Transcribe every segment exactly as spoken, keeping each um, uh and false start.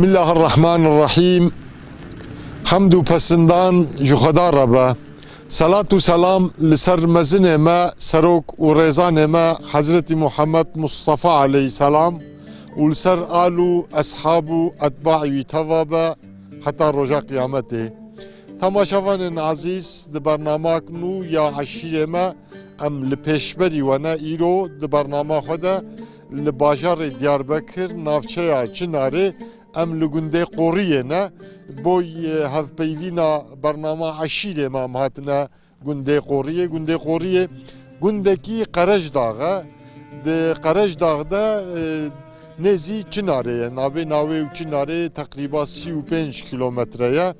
Bismillahirrahmanirrahîm. Hemd û pesindan ji Xweda re be. Selat û selam li ser mezinê me, serok û rêzanê me Hezretî Muhammed Mustafa aleyhisselam û li ser al û eshab û etbaî wî teva be heta roja qiyametê. Temaşevanên ezîz, di bernamak nû ya Eşîrê me em li pêşberî we ne. Îro di bernama xwe de li bajarê Diyarbekir, navçeya Çinarê, em li gundê Qoriyê ne. Boy, e, hevpeyvîna bernama Eşîrê me em hatine gundê Qoriyê. Gundê Qoriyê gundekî Qerejdax e. Di Qerejdax de, e, nêzî Çinarê ye. Navê navê û Çinarê teqrîba sî û pênc kîlometre ye.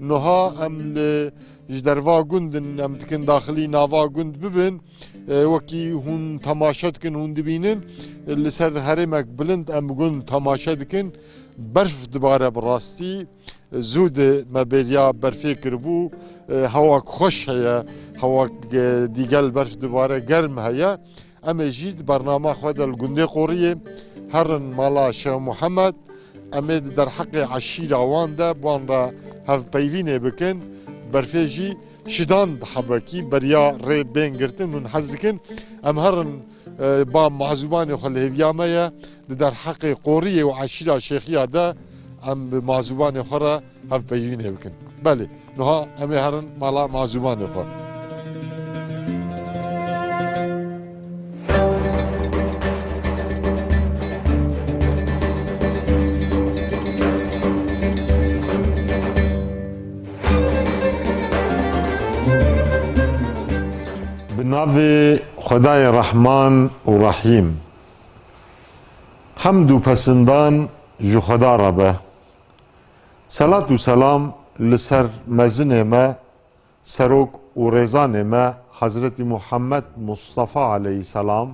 Niha em li, ji derva gund in, em dikin daxilî nava gund bibin. E, wekî hûn temaşe dikin, hûn dibînin, li ser herêmek bilind em gund temaşe dikin. Berf dibare bi rastî. Zû di me bêriya berfê kiribû. E, hewak xweş heye, hewak, e, dîgel berf dibare, germ heye. Em ê jî di bernama xwe de li gundê Qoriyê herin mala Şêx Muhammed. Em ê di derheqê eşîra wan de bi wan re hevpeyvînê bikin. Berfê jî şidan di hebekî beriya rê bên girtin, hûn hez dikin. Em herin, e, ba mazûbanê xwe li hêviya me ye. Di derheqê Qoriyê û eşîra Şêxiya de em bi mazûbanê xwe re hevpeyvînê bikin. Belê, niha em ê herin mala mazûbanê xwe. Bi navê Xwedayê Rehman û Rehîm. Hemd û pesindan ji Xweda re be. Selat û selam li ser mezinê me, serok û rêzanê me Hezretî Muhammed Mustafa aleyhisselam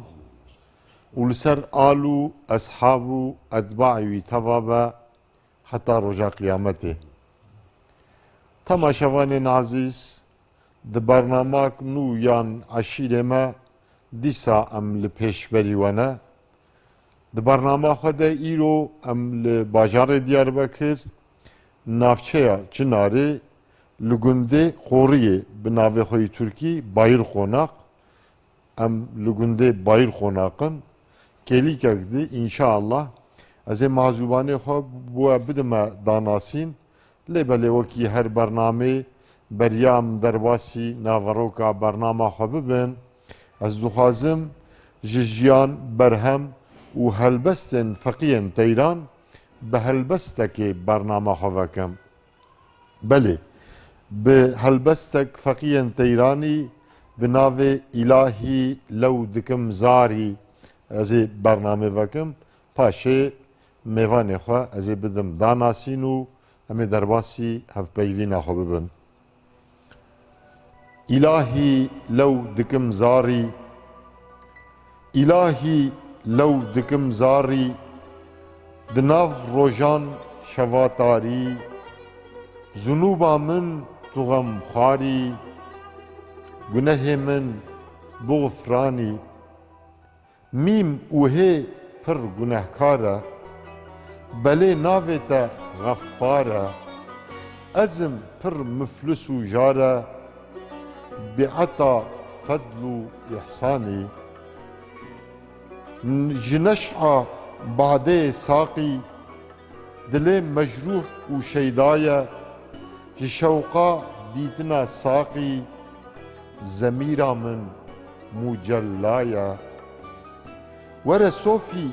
û li ser al û eshab û etbaî wî teva be heta roja qiyametê. Temaşevanên azîz, di bernamak nû yan eşîrê me dîsa em li pêşberî we ne. Di bernama xwe de îro em li bajarê Diyarbekir, navçeya Çinarê, li gundê Qoriyê, bi navê xwe yî Tirkî Bayırkonak, em li gundê Bayırkonak in. Kêlîkek di, înşaallah, ez ê mazûbanê xwe bi we bidime danasîn. Lê belê wekî her bernamê beriya em derbasî naveroka bernama xwe bibin, ez dixwazim ji jiyan, berhem û helbestên Feqiyên Teyran bi helbestekê bernama xwe vekim. Belê, bi helbestek Feqiyên Teyranî bi navê Îlahî lew dikim zarî ez ê bernamê vekim. Paşê mêvanê xwe ez ê bidim danasîn û em ê derbasî hevpeyvîna xwe bibin. Îlahî lew dikim zarî, Îlahî lew dikim zarî, di nav rojan şeva tarî, zunûba min tu xemxwarî, gunehê min bixufranî. Mîm û hê pir gunehkar e, belê navê te Xeffar e. Ez im pir muflis û jar e, bîeta fedl û îhsanî. N-, ji neş'a badeyê saqî, dilê mecrûh û şeyda ye, ji şewqa dîtina saqî, zemîra min mucella ye. Were sofî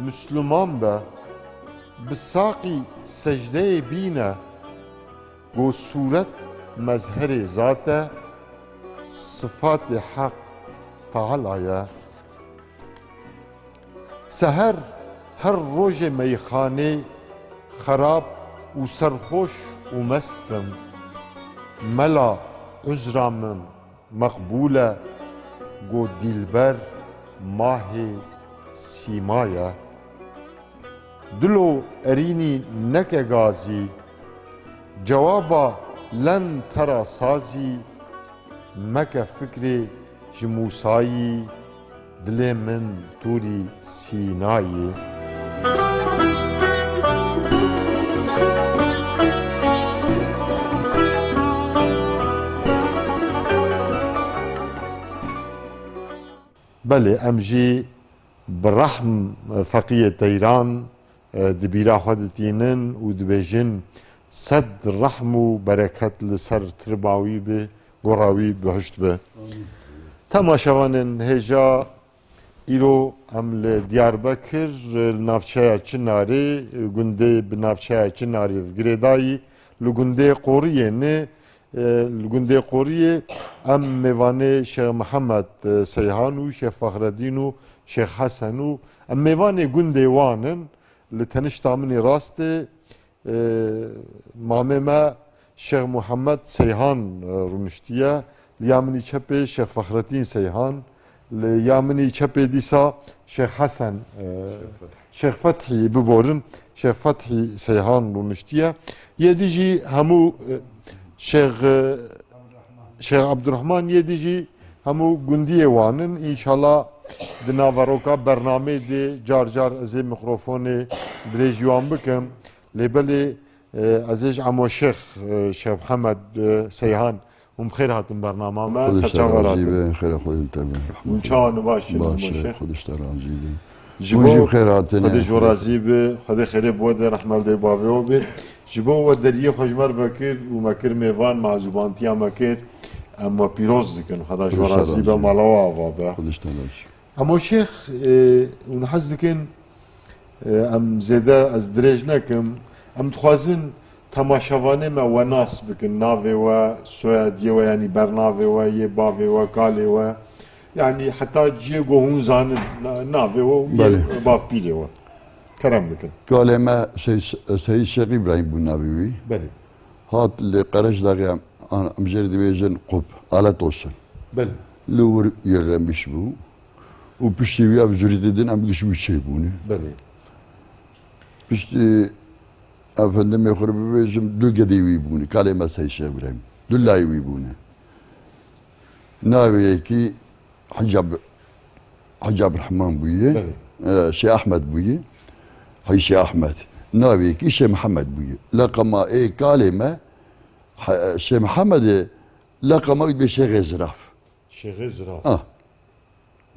Misliman be, bi saqî secdeyê bîne, go sûret mezherê zat e, sifatê Heq Teala ye. Seher her rojê meyxanê xerab û serxoş û mest im. Mela, uzra min meqbûl e, go dîlber mahê sîma ye. Dilo erînî neke gazî, cewaba len tera sazî, meke fikrê ji Mûsayî, dilê min Tûrî Sînayî. Belê, em jî bi rehm, e, Feqiyê Teyran, e, di bîra xwe ditînin û dibêjin, sed rehm û bereket li ser tirba wî bi, gora wî bihişt bi. Temaşevanên hêja, îro em li Diyarbekir, li navçeya Çinarê, gundê bi navçeya Çinarê girêdayî, li gundê Qoriyê ne, E, li gundê Qoriyê em mêvanê Şêx Mihemed, e, Seyhan û Şêx Fexredîn û Şêx Hesen û em mêvanê gundê wan in. Li tenişta min ê rastê, e, mamê me Şêx Mihemed Seyhan, e, rûniştiye. Li ya min î çepê Şêx Fexredîn Seyhan. Li ya min î çepê dîsa Şêx Hesen, e, Şêx Fethî, biborin, Şêx Fethî Seyhan rûniştiye. Yê dî jî hemû, e, Şêx, e, Şêx Abdurrahman, yê dî jî hemû gundiyê wan in. Înşallah di naveroka bernameyê de car car ez ê mikrofonê dirêjî wan bikim. Lê belê, e, ez ê ji Emo Şêx, e, Şêx Mihemed, e, Seyhan, hûn bi xêr hatin bernama me. Xwedê ji te razî be, xêra Xwedê li te be. Hûn çawa ne, baş in? Baş e, Emo Şêx? Xwedê ji te razî be. Ji bo Xwedê ji we razî be, Xwedê xêrê bi we de, rehme li dê bavê we be. Ji bo we deriyê xwe ji me re vekir û me kir mêvan, me ezûbantiya me kir, em we pîroz dikin. Xweda ji we razî be, mala we ava be. Xwedê ji te razî be. Emo Şêx, e, hûn hez dikin, e, em zêde ez dirêj nekim. Em dixwazin temaşevanê me we nas bikin. Navê we, soyadiyê we, yanî bernavê we, yê bavê we, kalê we. Yanî heta cihê ku hûn zanin, na-, navê we û yê bavpîrê we. Kerem bikin. Kalê me Sey-, Seyîd Şêx Îbrahîm bû navê wî. Belê. Hat li Qereşdaxê em, em jê re dibêjin Qub, Alet olsun. Belê. Li wir yerlemiş bû. Û piştî wî ev zurîtê din em giş wî çêbûne. Belê. Piştî efendimê xwe re bibêjim, du gedê wî bûne. Kalê me Seyîd Şêx Îbrahîm. Du layê wî bûne. Navê yekî Hicab, Hicab Rehman bûye. Belê. E, Şêx Ehmed bûye. Hî Şêx Ehmed. Navê yekî Şêx Mihemed bûye. Leqema ê kalê me, he, Şêx Mihemedê leqema wî dibê Şêxê Ziraf. Şêxê Ziraf. Ah.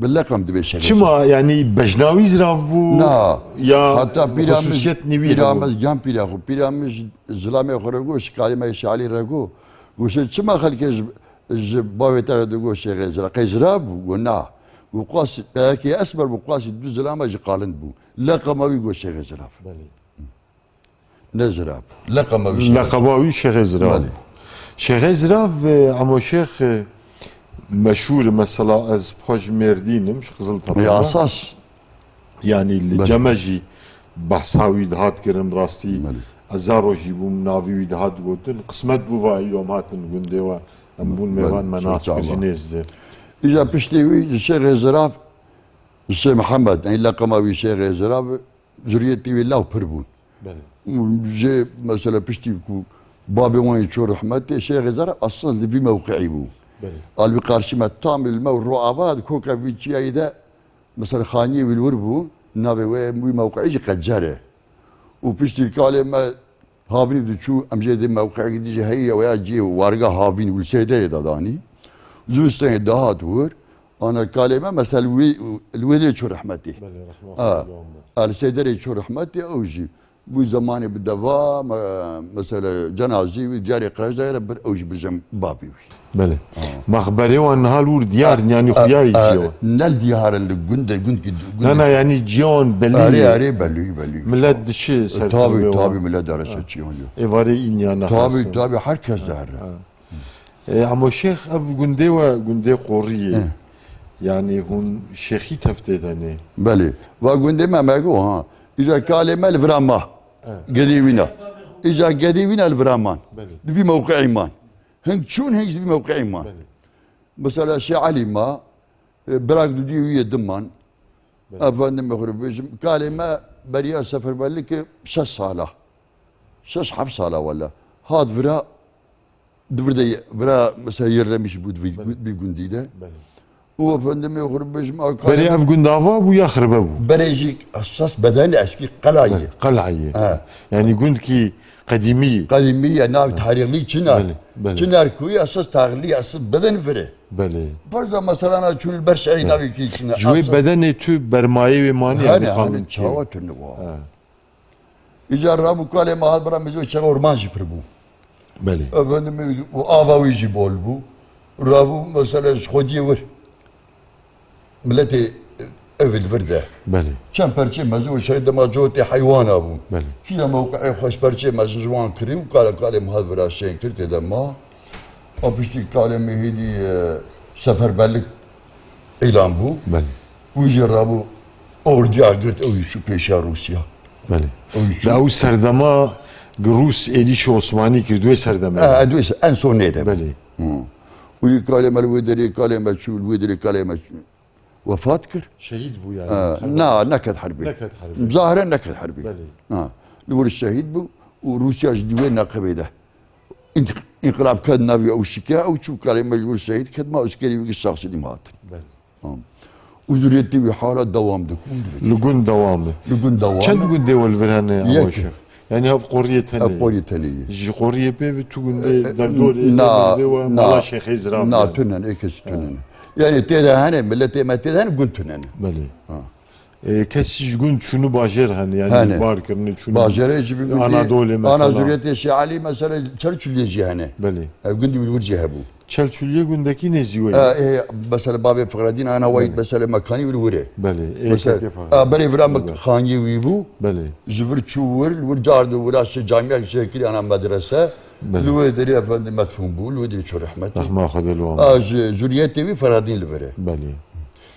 Bi leqem dibê Şêxê Ziraf. Çima, yanî bejna wî zirav bû? Na. Ya xusûsiyet nî wî hebû? Pîra min, pîra min, can pîra xwe, pîra min ji zilamê xwe re got, ji kalê me Şêx Elî re got. Got, "Çima xelkê ji, ji bavê te re digot Şêxê Ziraf? Qey zirav bû?" Got, "Na." Got, "Qas, qeyekê esmer bû, qasî du zilama jî qalind bû." Leqema wî got Şêxê Ziraf. Belê. Ne Zirav. Leqema wî Şêxê Zirav. Leqema wî Şêxê Zirav. Belê. Şêxê Zirav, e, Emo Şêx, e, meşhûr e, mesela ez xwe ji Mêrdîn im, ji Qiziltepe me. Esas. Yanî li cem me jî behsa wî dihat kirin, rastî. Belê. Ez zaro jî bûm, navî wî dihat gotin. Qismet bû va îro em hatin gundê we. Em bûn mêvan, me nas kir ji nêz de. Îja piştî wî ji Şêxê Zirav, ji Şêx Mihemed, ey leqema wî Şêxê Zirav, zuriyetê wî law pir bûn. Belê. Û jê mesela piştî ku babê wan yê çû rehmetê, Şêxê Zirav esas li vî mewqeî bû. Belê. Al wî qarşî me tamî li me ro ava di koka vî çiyayî de mesela xaniyê wî li wir bû, navê wê wî mewqeî jî Qecer e. Û piştî kalê me Havînî diçû, em jê dê mewqeyekî dî jî heye, weya cihê warga Havîn û li Seyderê de danî. Zivistanê dihat wir, ana kalê me, mesela wê, li wê dê çû rehmetê. Belê, rehma Xwedê. Ha, li Seyderê çû rehmetê, ew jî bû zemanê bi deva, me-, mesela cenazî wî diyarê Qereşdayê re bir, ew jî bi cem bavê wî. Belê. Ha. Mexberê wan niha li wir diyar in, yanî xuya yê cihê wan? Ne li diyar in, li gund e, gund ki, gund. Na, na, yanî cihê wan belî ye. Erê, erê, belî, belî. Milet dişê ser. Tabî, tabî, milet dere ser çiyan yo. Êvarê înya nehas. Tabî, tabî, her kes dere. Ha. E, Emo Şêx, ev gundê we, gundê Qoriyê. He. Yanî hûn şêxî tev tê de ne? Belê. Va gundê me, me go, ha. Îja kalê me li vira ma. He. Gedê wîna. Îja gedê wîna li vira man. Belê. Di vî mewqeî man. Hing çûn, hing ji vî mewqeî man. Belê. Mesela Şêx Elî ma, e, birak dudî wî yê din man. Belê. Efendim, xwe bêjim, kalê me beriya seferberlikê şeş sala. Şeş heft sala wele. Hat vira, di vir de ye-, vira mesela yerlemiş bû di vî, belê, vî gundî de. Belê. Û efendimê xwe bêjim, a kalê... Berê ev gund ava bû ya xirbe bû? Berê jî esas bedenê eskî qela ye. Belê, qela ye. Ha. Yanî gund ki qedîmî ye. Qedîmî ye, nav tarîxlî Çinar. Belê, belê. Çinar kuyê esas tarîxlî, esas beden vir e. Belê. Ferza mesela na çûn li ber şehîd navê kî çine. Ji wê bedenê tu bermayê wê manî, hene, hene, çawa tune wa. Îcar rabû kalê me hat bira mizwe çawa orman jî pir bû. Belê. Efendim, û ava wî jî bol bû. Rabû mesela ji xwediyê wir. Miletê ev li vir de. Belê. Çend perçê mezin û şehîd dema cotê heywana bûn. Belê. Kî de mewqeê xweş perçê mezin ji wan kirî û kale kalê min hat vira şên kir tê de ma. A piştî kalê min hêdî, e, seferberlik îlan bû. Belê. Wî jî rabû ordiya girt ew jî çû pêşiya Rûsya. Belê. Ew jî çû. Ew serdema gi Rûs êrîşî Osmanî kir, di wê serdemê de. E, di wê se-, en son nê de. Belê. Hı. Û yî kalê me li wê derê, kalê me çû, li wê derê kalê me çû. Wefat kir. Şehîd bû yani. Ha, na, neket herbê. Neket herbê. Zahire neket herbê. Belê. Ha, li wir şehîd bû û Rûsya jî di wê neqebê de. İnq-, înqilab ket navî ew şike, ew çû kalê me ji wir şehîd ket ma eskerî wî şexsî dîm hatin. Belê. Tamam. Û zuriyetê wî hala dewam dikun. Li gund dewam e. Li gund dewam e. Çend gundê we li vir hene, Yek. Ama Şêx? Yani hev qoriyê tenê. Hev qoriyê tenê ye. Ji qoriyê pê ve tu gundê, e, e, derdorê, na, derdê we, na, mala Şêxê Zirav na, yani. Tunen, ê kes tunen. Yani tê de hene, milletê me tê de hene, gund tunen. Belê. Ha. E, kes ji gund çûnû bajêr hene, yani hene. Bar kirine çûnû. Bajêrê jî bi gundî Anadolê mesela. Ana zuriyetê Şêx Elî mesela Çerçuliyê jî hene. Belê. Ev gundî wir jî hebû. Çelçuliyê gundekî nêzî we ye. E, e, mesela bavê Fexredîn ana wayî, belê, mesela mekanî wir wir e. Belê, ê, mesela, kekê Fexredîn. E, berê vira me, belê, xaniyê wî bû. Belê. Ji vir çû wir, li wir car di wira şe camiya şe kirî ana medrese. Belê. Li wê derê efendi medfûn bû, li wê derê çû rehmetê. Rehma Xwedê li wan. A, ji zuriyetê wî Fexredîn li vir e. Belê.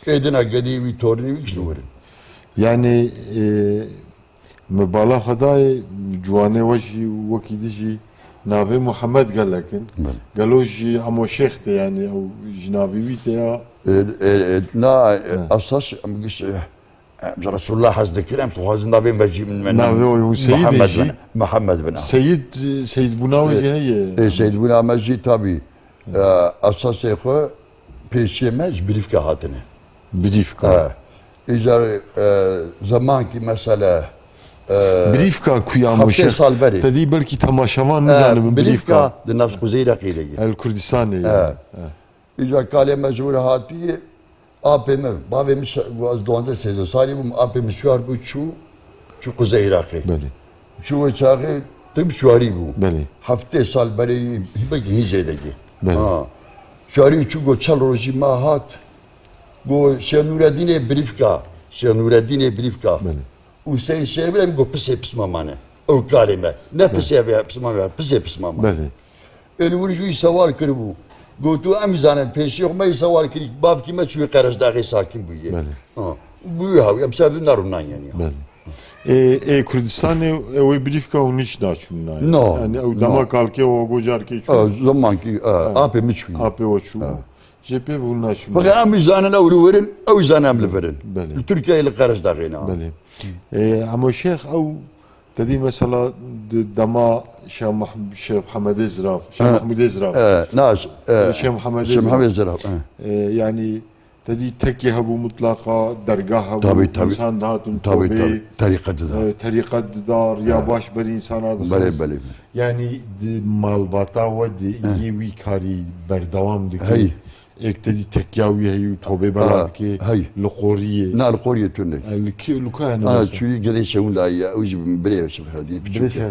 Êdina gedê wî, tornê wî giş li wir in. Yani, e, Me bala xwe dayê, ciwanê we jî wekî din jî navê Muhammed gelek in. Belê. Gelo jî Emo Şêx tê, yani ew ji navê wî tê ya? E, e, e, na, e, he, esas em giş, e, em ji Resulullah hez dikir, em dixwazin navê me jî min, min, navê we Seyîd Muhammed jî? Bin, Muhammed bin. Seyîd, Seyîd bûna we jî heye? E, e, Seyîd bûna me jî tabî. E, esasê xwe pêşiyê me ji Birîfka hatine. Birîfka. E, îcar, e, zemankî mesela, e, Birîfka ku ya heftê Moşe? Sal berê. Te dî belkî temaşevan, e, nizanibin Birîfka. Birîfka di nav Quzey Iraqê de ye. El Kurdistanê ye. E. E. Îcar kalê me ji wir hatiye, Apê min, bavê min şe-, ez duwazdeh sêzdeh salî bûm, apê min şiyar bû, çû, çû Quzey Iraqê. Belê. Çû wê çaxê tim şiyarî bû. Belê. Heftê sal berê, belkî hîn zêdekî. Belê. Ha. Şiyarî çû, got çel rojî ma hat. Got Şêx Nûredînê Birîfka. Şêx Nûredînê Birîfka. Belê. Û Seyîd Şêx Îbrahîm got, "Pisê pisma mane." Ew kalê me. Ne, belê, pisê ve pisma me, pisê pisma mane. Belê. Ê li wir jî wî sewal kiribû. Got, "Tu em zanin pêşî xwe me yî sewal kirî, bavkî me çûyê Qereşdaxê sakin bûye." Belê. Ha. Bûyê hawî, em ser du nerûnan yani. Belê. Ê, ê Kurdistanê, ê wê Birîfka hûn hiç naçûn nayê? No. Yani ew, no, dema kalkê we go carkê çû? Ew zemankî, e, ha, apê min çûyê. Apê we çû. Ha. Jê pê hûn naçûn. Fakat em wî zanin ew li wir in, ew zanin em li vir in. Belê. Li Tirkiyeyê li Qereşdaxê ne. Belê. E, Emo Şêx ew, te dî mesela di dema Şêx Meh-, Şêx Mehmedê Zirav, Şêx, e, Mehmûdê Zirav. E, na, e, Şêx Mehmedê, Şêx Mehmedê Zirav, e. E, yani te dî tekî hebû mutlaqa, dergah hebû, tabî, tabî, însan dihatin, tabî, tobê, tabî, terîqet dida. E, terîqet dida, riya, e, baş ber însana dixist. Belê, belê, belê. Yani di malbata we de, e, yê wî karî berdewam dike. Hey. Êk te dî tekiya wî heyî û tobê bela dike, hey, li qoriyê. Na, li qoriyê tune. E, li kî, li ku hene mesela? Çûyî Girê Şewin layî ye, ew jî birê Şêx Fehredîn, birê biçûk e. Şêx,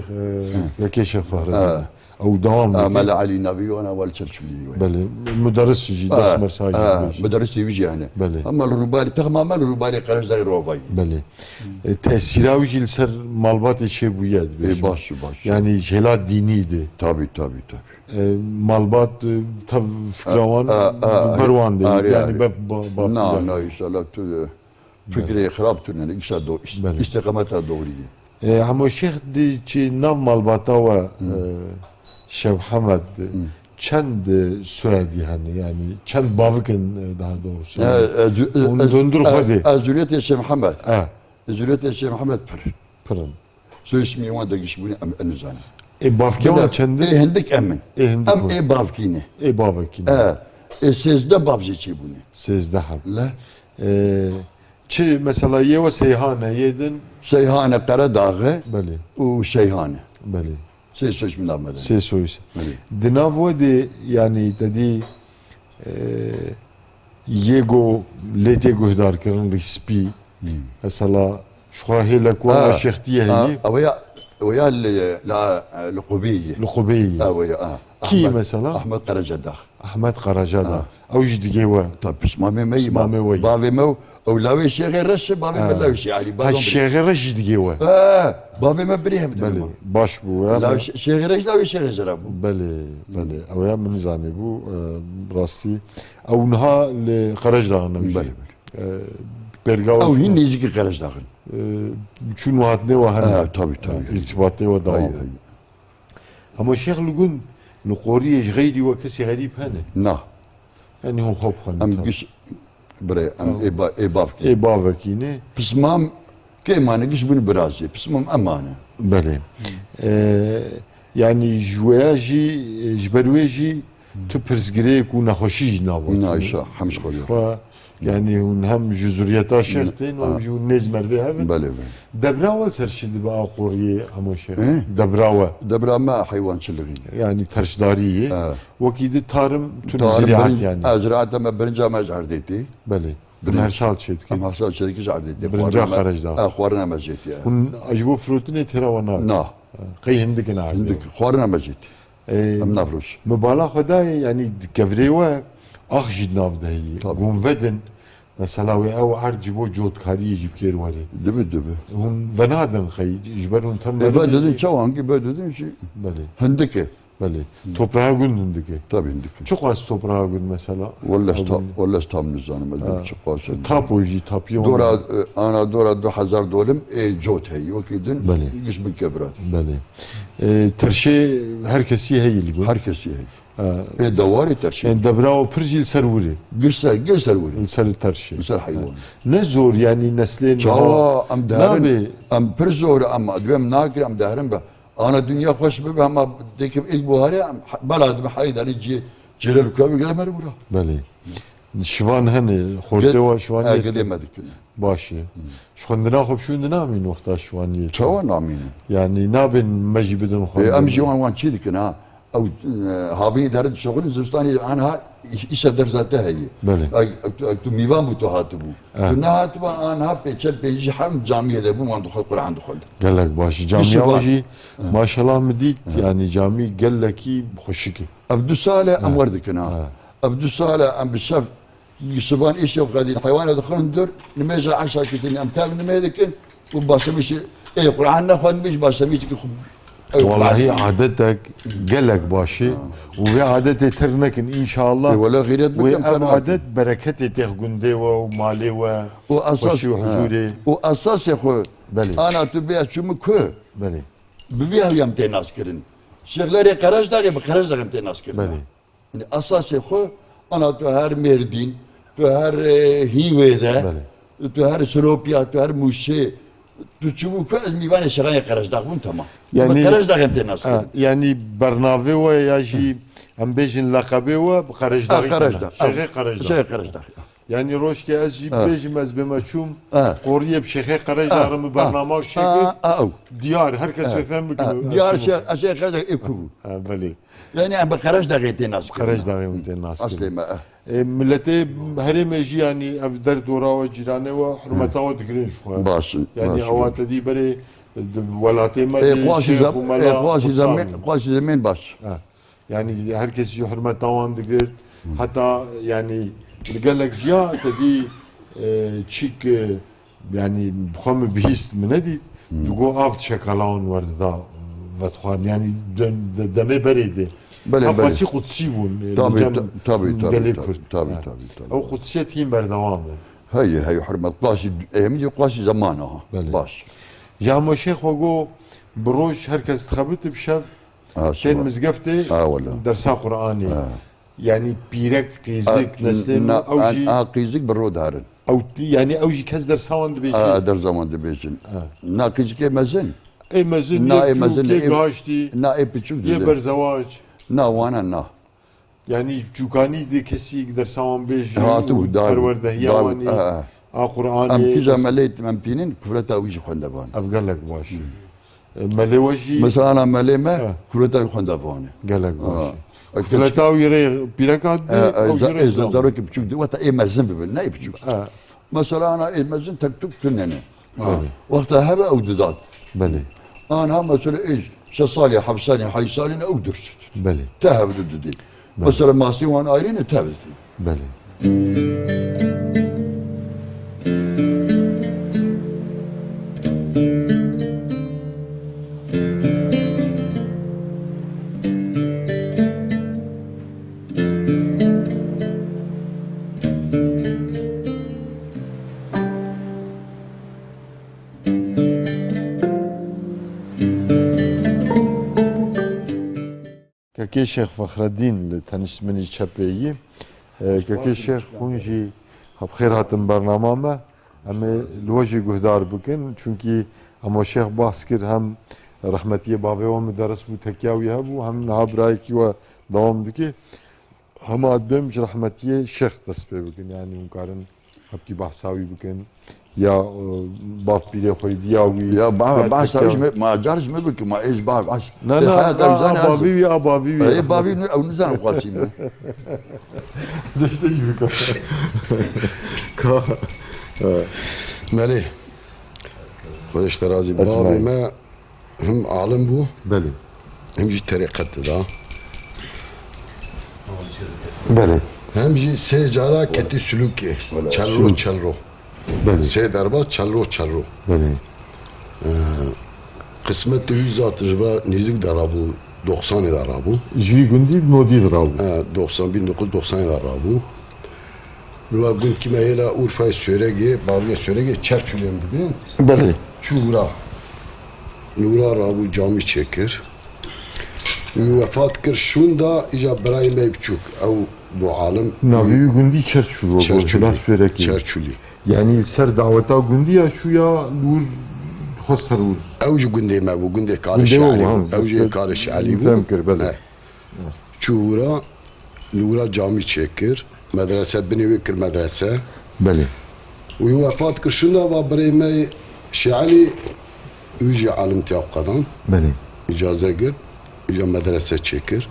e, ha, Girê Şêx Fehredîn. Ha. Ew dewam dike. Mela Elî Navî wana wal Çerçulî we. Belê, muderis jî, ha, ders mersa jî, ha, dibêjî. Muderisê wî jî hene. Belê. Ama li rûbarî, texma me li rûbarê Qereşdayê Rovayî. Belê. E, tesîra wî jî li ser malbatê çêbûye dibêjin. E, baş, baş. Yani ji hêla dînî de. Tabii, tabii, tabii. E, malbat, e, tev fikra wan, e, e, e, ber wan de, e, yani, e, bef ba-, ba-, na, na, inşallah tu, e, fikrê xirab tune, îşa do-, îş-, belê, îstîqameta doğru ye. E, Hemo Şêx di çi nav malbata we, hı, e, Şêx Hemed, hı, çend, e, soyadî hene, yani çend bavikin, e, daha doğrusu, e, yani, e, zu-, e, hûn ez, hundir xwe de. E, ez zuriyetê Şêx Hemed. E. Ez zuriyetê Şêx Hemed pir. Pir in. Soyismê wan de giş bûne em, em nizanin. Ê bavkê wan çend in? Ê hindik em in. Ê hindik em ê bavkî ne. Ê bavekî ne. E, ê sêzdeh bav jê çêbûne. Sêzdeh heb. Le. E, çi mesela yê we Seyhan e, yê din? Seyhan e, Qeredax e, belê, û Şeyhan e. Belê. Sê soyismê nav me de. Sê soyis. Belê. Di nav we de, yani, te dî Ee, yê go lê tê guhdarkirin, rîspî. Hmm. Mesela, ji xwe hêlek were Ha, şêxtiyê ha, heyî. Ew ya, ew ya li, la, li Qubî ye. Li Qubî ye. Ew ya, ha. Kî Ahmet, mesela? Ahmet Karacadag. Ahmet Karacadag. Ha. Ew jî digê we. Tabi pismamê me yî. Pismamê we yî. Bavê me û ew lawê Şêxê Reş e, bavê me Ha. lawê Şêxê Elî. Ha, Şêxê Reş jî digê we. Ha, bavê me birî hev Belê, baş bû, ya. Lawê Şê-, Şêxê Reş lawê Şêxê Zira bû. Belê, belê. Ew ya min zanî bû, e, rastî. Ew niha li Qerejdaxin ew jî. Belê, belê. E, pêrga Ew hîn nêzîkî Qerejdaxin. E, çûn û hatinê we hene. Ha, tabi, tabi. E, îrtibatê we dewam. Hay, hay. Hema Şêx li gund, li qoriyê ji xeyrî we kesî xerîb hene? Na. Yanî hûn xwe bixwin. Em giş, birê, em Ew. ê ba-, ê bavkî. Ê bavekî ne? Pismam kê mane, giş bûn birazê. Pismam em mane. Belê. Ee, yanî ji wêya jî, ji ber wê jî tu pirsgirêk û nexweşî jî nava. Na, îşa, hem ji xwe Ji xwe, yanî hûn hem ji zuriyeta Şêx tên û hem jî hûn nêz mervê hev in. Belê, belê. Debra we li ser çi dibe a qoriyê Hemo Şêx? Ê? Debra we. Debra me heywançilixî. Yanî terşdarî ye. Evet. Wekî di tarim tu Tarim ziraat birinc-, yanî. e, ziraata me birinca me ji erdê tê. Belê. Hûn Birinc. her sal çêdikin. Em her sal çêdikin ji erdê tê. Birinca Xwarina me, Qerejdax. e, xwarina me jê tê, e. Hûn ji bo firotinê têra we nakin. Na. Qey hindik in erdê Hindik, we. xwarina me jê tê. Ee, Em navroş. Min bala xwe dayê, yanî di kevirê we ax jî di nav de heye. Tabii. Hûn vedin, mesela wê ew erd ji bo cotkariyê jî bi kêr werê. Dibi, dibi. Hûn venadin xey, ji ber hûn tem E, ve vedin dedin, jî. çawa, hangi ve dedin jî? Belê. Hindike. Belê. Toprağa gund hindike. Tabii hindike. Çi qas toprağa gund mesela? Welle ez ta-, Gund. welle ez tam nizanim, ez Ha. çi qas hindike. Tapo jî, tapiye Dora, wan. e, ana dora du hezar dolim, e, cot heyî, wekî din, Belê. giş bin kevirat. Belê. E, terşê her kesî heyî li gund. Her kesî heyî. Ha. Ê dewarê terşê. Ên debra û pir jî li ser wirê. Giş ser, giş ser wirê. Li ser terşê. Li ser heywan. Ne zor, yanî neslên Çawa niha em derin, nabê. em pir zor, em duyem nakir, em derin be. Ana dinya xweş bibe, hema têkil ilk buharê, em he-, bela dibe heyî derî cî-, cîrel û kevî gele me re bûra. Belê. Şivan hene, xortê Gel-, wa şivan e, yê gelê te. me dikine. Baş e. Ji xwendina xwe bişûn dinamîn wexta şivan yê te. Çawa namînin? Yanî nabên me jî bidin Ê, em xwendin. jî wan, wan çî dikin ha. Ew, e, havî dere dişoxin zivistanê anha îş-, îşev derza te heye. Belê. Ek, ek tu, ek tu mîvan bû, tu hatibû. Eh. Tu nehatibû, anha pêçel pêncî hem camiyê de bûn, wan dixwend, Quran dixwend. Gelek baş. Camiya Bişivan. we jî Eh. maşallah min dît, Eh. yanî camî gelekî xweşik e. Ev du sal e em Eh. wer dikin ha. Eh. Ev du sal e em bi şev, şivan îşev xedîn, heywana dixwin dur, nimêja eşa kitin, em tev nimê dikin û başemîşî, ê Quran nexwendibî, ji başemîşî ki xu-, ey Wellahî Quran. adetek gelek baş e Ha. û vê adetê tir nekin înşallah. Ê wele xîret Wê bikin, ev tenê adet bereketê têx gundê we û malê we, Û esas, xweşî û he. huzûrê. Û esasê xwe, Belê. ana tu bê çûmî ku? Belê. Bi vî hewî em tê nas kirin. Şêxlerê Qerejdaxê bi Qerejdax em tê nas kirin. Belê. Yanî esasê xwe, ana tu her Mêrdîn, tu her, e, Hîwê de, Belê. tu her Siropya, tu her Mûşê, tu çûbû ku ez mîvanê şêxanê Qerejdax bûm, temam. Yanî, Bi Qerejdax em tê nas ha, kirin. yanî bernavê we ya jî em bêjin leqebê we bi Qerejdaxî Ha, Qerejdax. têne. Şêxê Qerejdax. Şêxê Qerejdax. Yanî rojkê ez jî Ha. bêjim, ez bême çûm, Ha. qoriyê bi Şêxê Qerejdax Ha. re min Ha. bernama Ha. çêkir. Ha. Ha. Diyar, her kes Ha. fêfem bikin. Ha. Diyar Şêx, Şêx Qerejdax ê ku bû. Ha, belê. Yanî em bi Qerejdaxê tê nas kirin. Qerejdaxê min tê nas kirin. Aslê me, eh. E, miletê herêmê jî, yanî ev der dora we, cîranê we, hurmeta we digirin ji xwe. Baş in, Yanî baş in. ewa te dî berê di welatê me Ê, de xwaşî şêx zem-, û ê, mela xwaşî zemên, qutsal in. xwaşî zemên baş. Ha. Yanî her kes jî hurmeta wan digir. Heta yanî li gelek jiya te dî, e, çîk, e, yanî bi xwe min bihîst, min nedît. Digo av şekala wan werdida vedixwarin. Yanî dem-, de-, demê berê de. Belê, Ev belê. qasî qudsî bûn, e, Tabii, li cem ta-, tabii, tabii, gelê tabii, Kurd. tabii, Ha. tabii, tabii. Ew qudsiyet hîn berdewam e. Heye, heye, hurmet. Qasî, em jî qasî zeman aha. Belê. Baş. Ji Hemo Şêx xwe got, bi roj her kes dixebit, bi şev Ha, tên siba. mizgeftê Ha, wele. dersa Qur'anê. Ha. Yanî pîrek, qîzik, Ha, neslên na, ew an, jî a qîzik bi ro darin. Ew, yanî ew jî kes dersa wan dibêjin. Ha, dersa wan dibêjin. Ha. Na qîzikê mezin. Ê mezin, Na yê ê mezin, çûkê ê, gaştî, na ê piçûk yê didin. berzewac. Na wana na. Yanî çûkanî de kesî dersa wan bêjî Hatibû, û dar, perwerdehiya dar, wan ê, ha, ha. a Qur'anê, Em kîja kes- melê em tînin, kuvreta wî jî xwendevan. Ev gelek baş e. E, melê we jî Mesela ana melê me, Ha. kuvreta wî xwendevan e. Gelek baş Ha. e. Xileta wî rê pîreka didê, E, e, ew za-, jê rê e, za-, zarokê biçûk di, weta ê mezin bibin, ne ê biçûk. E. Mesela ana ê mezin tek tuk tunene. Ha. Belê. Wexta hebe ew didat. Belê. Anha mesela ê şeş salî, heft salî, heyş salî ne ew dursit. Belê. Te hevdu didê. Belê. Mesela masî wan ayrî ne te hevdu. Belê. Kekê Şêx Fexredîn li teniştmenî çepê yî. E, Kekê Şêx, hûn jî bi xêr hatin bernama me. Em ê li we jî guhdar bikin. Çunkî hema Şêx behs kir, hem rehmetiyê bavê we muderis bû, tekiya wî hebû, hem niha birayekî we dewam dike. Hema dibêm ji rehmetiyê Şêx dest pê bikin. Yanî hûn karin hepkî behsa wî bikin. Ya, e, bavpîrê xwe yî, ya wî, Ya, ba-, ya bahsa tekiya wî ji me, ma car ji me bikin, ma ê ji ba-, baş. Na, Ê, na, heyata na, wî zane a bavî wî, a bavî wî. Ê, bavî ne, ew nizan xwasî me. Zişte yî bikin. Ka. Melê. Xwedê ji te razî. Ecmaîn. Bavê me him alim bû, Belê. him jî terîqet dida. Belê. Hem jî sê cara ketî sulûkê. Wala, Çelro, sulûk. çelro. Belê. Sê derba çelro, çelro. Belê. Ee, qismetê wî zaten ji vira nêzik de rabû, doxsanê de rabû. Ji wî gundî nodî de rabû. Ee, doxsan, bin dokuz doxsanê de rabû. Li we gund kî me hêla Urfayê Sêwregê, Bariyê Sêwregê Çerçûlê em dibên. Belê. Çû wira. Li wira rabû camî çêkir. Wî wefat kir şûnda îja birayê me yê biçûk. Ew bû alim. Navê wî gundî Çerçûl, Çerçûlî. Hêla Sêwregê. Çerçûlî. Yanî li ser daweta gundî ya çû ya li wir xwest her wir. Ew ji gundê me bû, gundê Kalê Gundê Şielî we, bû. ha, Ew jî dest-, Kalê Şielî bû. fem kir, belê. He. Çû wira, li wira camî çêkir, medrese, binê wê kir medrese. Belê. Wî wefat kir, şûnda va birê me Şielî, wî jî alimtiya xwe dan. Belê. Îcaze girt, îca medrese çêkir.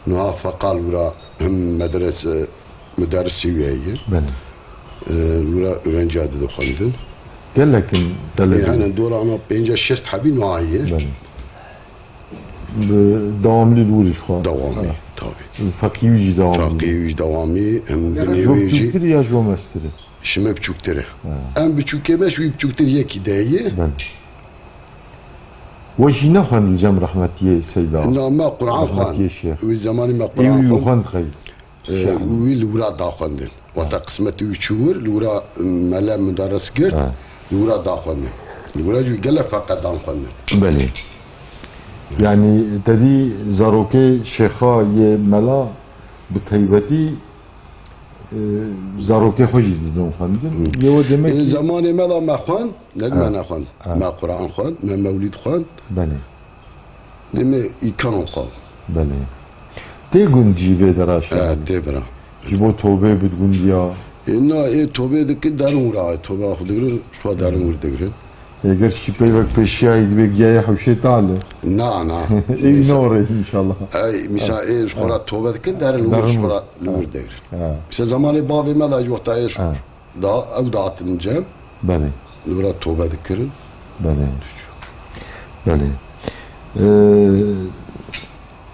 Niha feqal wira him medrese, muderisî wê ye. Belê. Ee, wira öğrenciya dide xwendin. Gelek in Ê, telebî. Hene dora ana pênca şêst hebî niha ye. Belê. Bi dewamlî li wir ji xwe. Dewamî, Ha. tabî. Feqî wî jî dewamlî. Feqî wî jî dewamî, em Ji binê wî wê jî. Biçûktir ya ji we mestir e? Ji me biçûktir e. Ha. Em biçûkê me ji wî biçûktir yekî de ye. Belê. We jî nexwend li cem rehmetiyê Seyda? Na, me Quran Rehmetiyê xwend. Şêx. Wî zemanî me Ê Quran wî xwend. xwend xey? Ee, Şahane. Wî li wira daxwendin. Wata qismetê wî çû wir, li wira mele muderis girt, Ha. li wira daxwendin. Li wira jî wî gelek feqe dan xwendin. Belê. Yanî te dî zarokê şêxa yê mela bi taybetî, e, zarokê xwe jî didin xwendin. Hı. Yê we demek Ê, ki Zemanê me de me xwend, ne Ha. me nexwend. Ha. Me Quran xwend, me mewlîd xwend. Belê. Demê îkan xwe. Belê. Tê gund jî vê dera şehî? E, tê vira. Ji bo tobê bid gundiya? Ê, na, ê tobê dikin derin wira, toba xwe digirin, ji xwe derin wir digirin. Ê, ger şî peyvek pêşiyayî dibe giyayê hewşê tale. Na, na. Ê, Mîsa-, norê inşallah. Ey, mîsa ê ji xwe ra tobe dikin, derin wir Derin ji xwe ra wir. li wir digirin. Ha. Mîsa zemanê bavê me de ji wexta ê ji Ha. da, ew datin cem. Belê. Li wira tobe dikirin. Belê. Belê. Ee,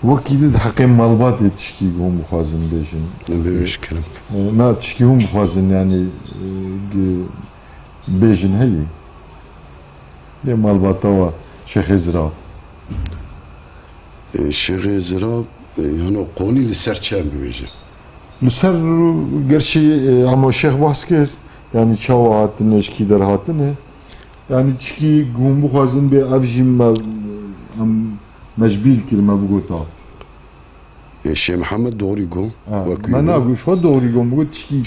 wekî di heqê malbatê tişkî hûn bixwazin bêjin. Bêj kirim. Ee, na tişkî hûn bixwazin, yanî, e, gi-, bêjin heyî. Lê malbata we Şêxê Zirav. E, Şêxê Zirav, e, yano qonî li ser çi em bibêjin? Li ser gerçî, e, hema Şêx behs kir, yanî çawa hatine, ji kî derhatine. Yanî tişkî hûn bixwazin bê ev jî me, em mecbîr kir me bigota. E, Şêx Mihemed doğrî got. Ha, wek wî me got. Nagot, ji xwe doğrî got, min got tişkî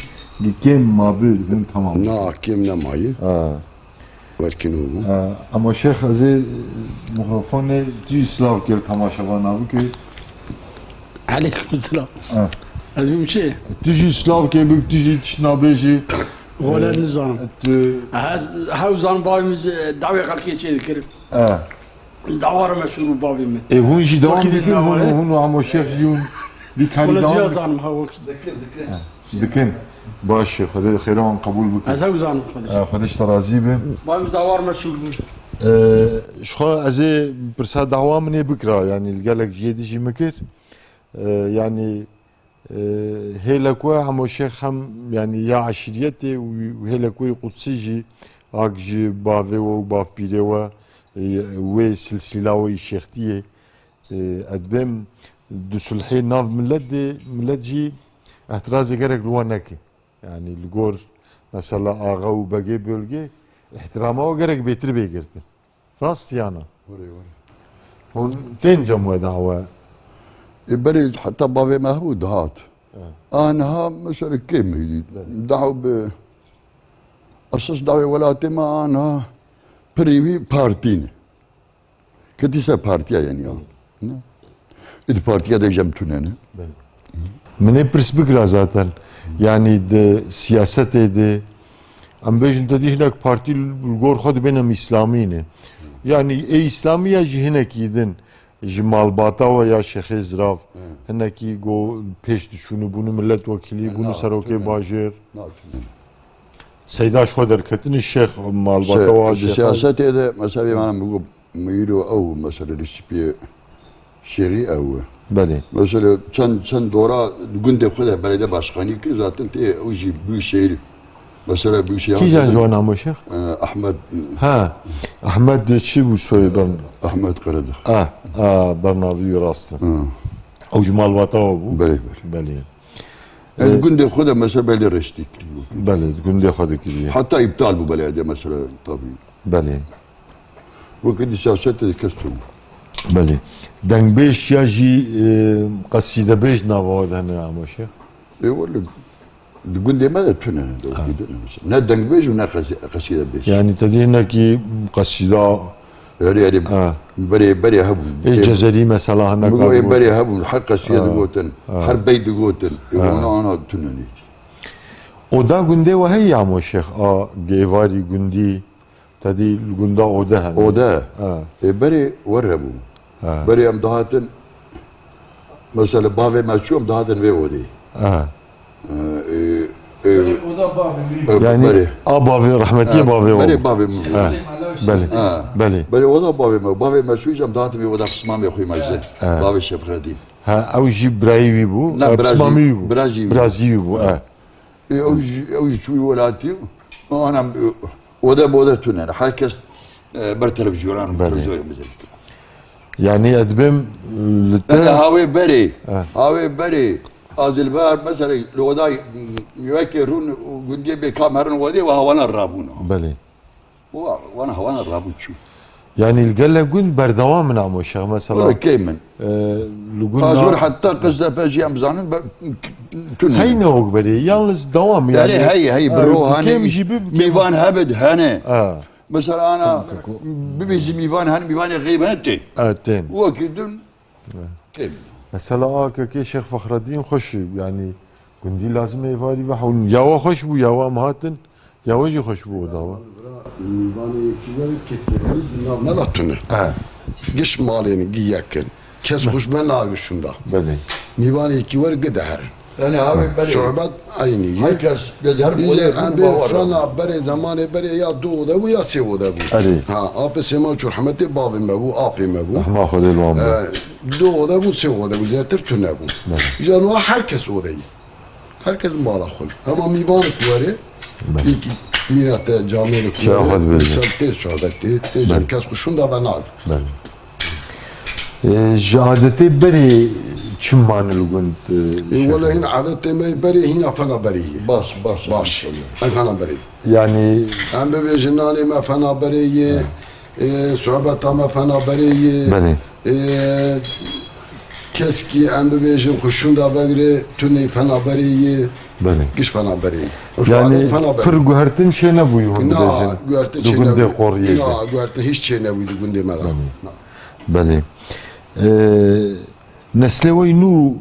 kêm mabe, hûn tamam. Na, kêm nemaye. Ha. Werkî nû bû. Ha, ama Şêx, ez ê mikrofonê tu jî silav kir temaşevana bike. Aleykum selam. Ha. Ez bim çi? Tu jî silav kê bik, tu jî tişt nabêjî. Wele Ee, nizanim. Tu Ez hew zan bavê min dawê xelkê çê dikir. Ha. Dawa re meşhûr bû bavê min. Ê, hûn jî dewam Wekî din dikin, hûn, navare. Hûn û Hemo Şêx jî hûn. Wî karî Wele devam ziya dik- zanim ha wek. Dikin. Baş e, Xwedê xêra wan qebûl bike. Ez ew zanim xwedê. E, Xwedê ji te razî be. Ba em zawar me şûr bû. E, ji xwe ez ê pirsa dawa min ê bikira, yanî li gelek jê dijî min kir. E, yanî, e, hêlek we hemo şêx hem, yanî ya eşîriyetê û hêlek we yê qudsî jî ak ji bavê we û bavpîrê we, e, wê silsîla we yî şêxtiyê. E, ez dibêm di sulhê nav milet de, milet jî ehtirazê gerek li we neke. Yanî li gor mesela axa û begê bölgê ihtirama we gerek bêtir bê girtin. Rast ya na? Were, were. Hûn tên cem we dawe? Ê, berê heta bavê me hebû dihat. Evet. Aniha mesela kêm hêdî. Evet. Daw bi esas dawê welatê me aniha pirî wî partî ne. Ketî ser partiya, yanî ya. Ne? Ê di partiya de jem tune ne. Belê. Min ê pirs bikira zaten. Yanî di siyasetê de em bêjin te dî hinek partî li gor xwe dibên em îslamî ne. Yanî ê îslamî ya jî hinekî din ji malbata we ya Şêxê Zirav, Hı. hinekî go pêş diçûnî bûnî milletvekilî, Hı, bûnî na, serokê tune. Bajêr. Na, tune. Seyda ji xwe derketinî şêx malbata Şe-, wa di şêxan. Siyasetê de mesela bê me bigû Mîro ew mesela rîsipiyê şêxî ew e. Belê. Mesela çend, çend dora gundê xwe de belediye başkanî kir zaten tê ew jî Büyükşehir. Mesela Büyükşehir Kîjan ji wan amo şêx? E, Ahmet. Ha. Ahmet de çi bû soyê ben? Ahmet Karadağ. Ah, ah, bernavî rast e. Hı. Ew ji malbata wa bû? Belê, belê. Belê. Em Ee, gundê xwe de mesela belê reştî kirî. Belê, gundê xwe de kiriye. Heta îptal bû belediye mesela, tabii. Belê. Wekî di siyasetê de kes çûn. Belê. Dengbêj ya jî, e, qesîdebêj nava we de hene ama şêx? Ê wele, di gundê me de tune ne, de Ha. wekî din e mesela. Ne dengbêj û ne qesî-, qesîdebêj. Yani te dî hinekî qesîda Erê, erê, Ha. berê, berê hebûn. Ê Ê, Cezerî mesela hinek Min got, ê hat berê got. hebûn, her qesîye Ha. digotin, Ha. her bey digotin. Ê, Ha. ona, ana tune nêdî. Oda gundê we heye ya mo şêx, a gêvarî gundî, te dî li gunda ode hene. Ode. Ha. Ê, berê wer hebû. Ha. Berê em dihatin, mesela bavê me çû, em dihatin vê odê. Ha. Ee, e, e, Oda bavê wî. e, Yani berê. A bavê, rahmetî Ha, bavê berê o. bavê min. Ha, Süleyman Lawş. Belê. Ha. Belê. Berê oda bavê me. Bavê me çû cem dahatê me oda pismamê xwe mecdin. Ha. Bavê Şefredîn. Ha, ew jî birayî wî bû. Na, E, birajî, pismamî wî bû. birajî wî. Birajî wî bû, e. E, ew jî, ew jî çû welatî. Anam, e, oda moda tune. Herkes, e, ber televizyonan, Belê. televizyon bize. Yani ez dibêm li te Yani hawê berê, Eh. hawê berê, Azilber, mesela, li oda yekê rûn û gundiyê bê kam herin wedê ve hawana rabûn. Belê. Wa, wana hawana rabû çû. Yani li gelek gund berdewam in ama şex, mesela, Wele kêm in. e, li gund Pazor na- heta Qizdepe jî em zanin, be, tune. Hey ne wek berê, yalnız dewam yani. Yani hey, hey, Ha, bi ro hane, kêm jî bi, bi kêm. mîvan hebid hene. Ha. Mesela ana Ku- ku- bibêjî mîvan hene, mîvanê xeyb hene tê. Ha, tên. Wekî din Têm. Mesela A K K Şêx Fexredîn xweş, yani gundî lazim ê êvarî ve hewlin. Ya we xweş bû, ya we em hatin, ya we jî xweş bû o dawa. Mîvanê yekî wer kesê di nav me de tune. He. Giş malên gi yek in. Kes xweş ve nagir şunda. Belê. Mîvanê yekî wer gi deherin. Yani abi, belê. Sohbet aynî. Herkes, biz her Îca em bê fena berê, zemanê berê ya du ode bû ya sê ode bû. Erê. Ha, apê Sêma Çûr Hemedê bavê me bû, apê me bû. Rehma Xwedê li wan be. E, du ode bû, sê ode bû, zêtir tune bû. Belê. Îca niha her kes odeyî. Her kes mala xwe. Hema mîvanek were, Belê. îkî mîna te camêrek Çawa were, xwe dibêje. misal tê sohbetê, tê Belê. kes xwe şûnda ve nagir. Belê. E, ji adetê berê çi mane li gund, e, Ê, şex? wele hîn adetê me berê hîna fena berê ye. Baş, baş. Baş. Ay fena berê. Yani Em bibêjin nanê me fena berê ye. Ê, sohbeta me fena berê ye. Belê. Ê, keskî em bibêjin xwe şûnda vegire tunê fena berê ye. Belê. Giş fena berê ye. Yani Adet fena berê. pir guhertin çê nebûyî hûn Na, dibêjin. guhertin Di çê gundê nebûyî. Qoriyê Na, de. guhertin hiç çê nebûyî di gundê me de. Belê. Na. Belê. Ee, neslê we nû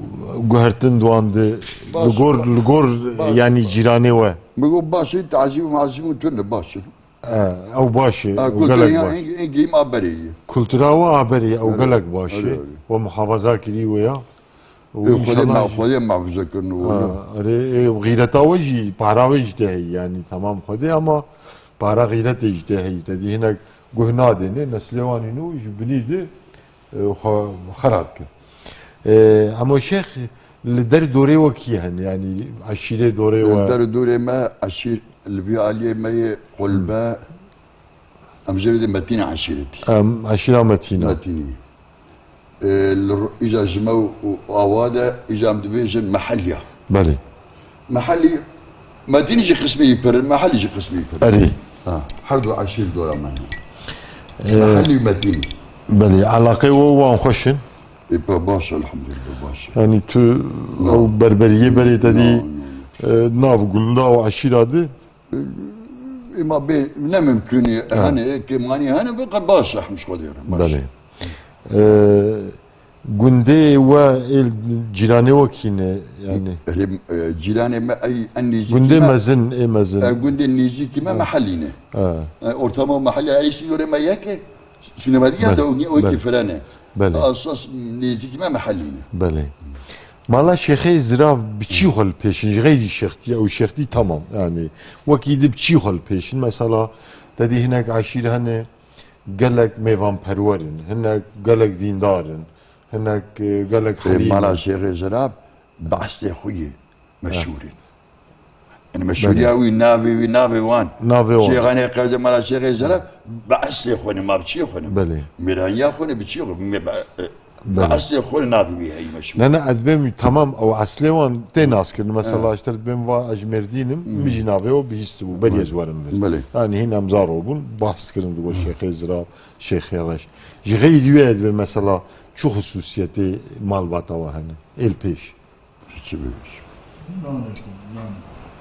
guhertin di wan de Baş. li gor, li gor Baş. yanî cîranê we. Min got baş e, tazîm û mazîm û tune baş e. Ee, ew baş e, Ha, ew kultura gelek ya baş. en, en geyim a berê ye. Kultura we a berê ye, ew Öyle, gelek baş e. öyle, öyle. We muhafaza kirî we ya. Û Ê, Xwedê înşallah ma-, jî Xwedê mehfuze kirin û Ha, wele. erê, ê, xîreta we jî, para we jî te heyî, yanî, temam Xwedê, ama para xîretê jî te heyî. Te dî hinek guh nadêne, neslê wan îno ji binî de, e, xwe, xwe xera dikin. E, Emo Şêx, li der dorê we kî hene? Yanî, eşîrê dorê we? Der dorê me, eşîr, li vî aliyê me yê Qulbe, Em jê re dê Metîna eşîretî. Em eşîra Metîna. Metînî. E, li ro-, îca ji me û, û awa de, îca em dibêjin Mehelya. Belê. Mehelî, Metînî jî qismî pir, Mehelî jî qismî pir. Erê. Ha, her du eşîr dora me ne. E, Mehelî û Metînî. Belê, elaqê we wan xweş in? E, pe baş, elhamdülillah, baş. Yanî tu No. ew berberiyê berê te dî, No, no, no. e, nav gunda û eşîra de? Ema bê, ne mimkûnî, Ha. hene, kêmanî hene, bi qe baş e, hemş xwe dêre, baş. Belê. Ee, gundê we ê cîranê we kî ne, yani? Erê, e, cîranê me ey en nêzîkî Gundê me, mezin, ê mezin. e, gundê nêzîkî me Ha. Mehelî ne. Ha. E, ortama Mehelî, her îsî yorê me yek e, sînemerî ya Belê, da û nî o belê. ki frene. Belê. Asas nêzîkî me Mehelî ne. Belê. Mala Şêxê Zirav bi çî xwe li pêşin, ji xeyrî şêxtî, ew şêxtî tamam. Yani, wekî di bi çî xwe li pêşin. Mesela, te dî hinek eşîr hene, gelek mêvanperwer in, hinek gelek dîndar in, hinek, e, gelek Ê, herîm mala in. Şêxê Zirav bi eslê xwe yê meşhûr in. Yani meşhûriya Belê. wî, navê wî, navê wan. Navê wan. Şêxanê Qevze, mala Şêxê Zirav, bi eslê xwe ne, ma bi çiyê xwe ne. Belê. Mêraniya xwe ne, bi çiyê xwe, me-, be-, e, bi Belê. eslê xwe ne navê wî heyî meşhûr. Ne, ne, ez dibêm tamam, ew eslê wan tê nas kirin. Mesela, Ha. işte dibêm va ez ji Mêrdîn im, Hmm. min jî navê we bihîstibû, berî Belê. ez werim vir. Belê. Yani hîn em zaro bûn, bahs kirin digo Şêxê Zirav, Şêxê Reş. Ji xeyrî wê dibê mesela çi xusûsiyetê malbata we hene? Êl pêş. Çi bibêjim? Nan, nan.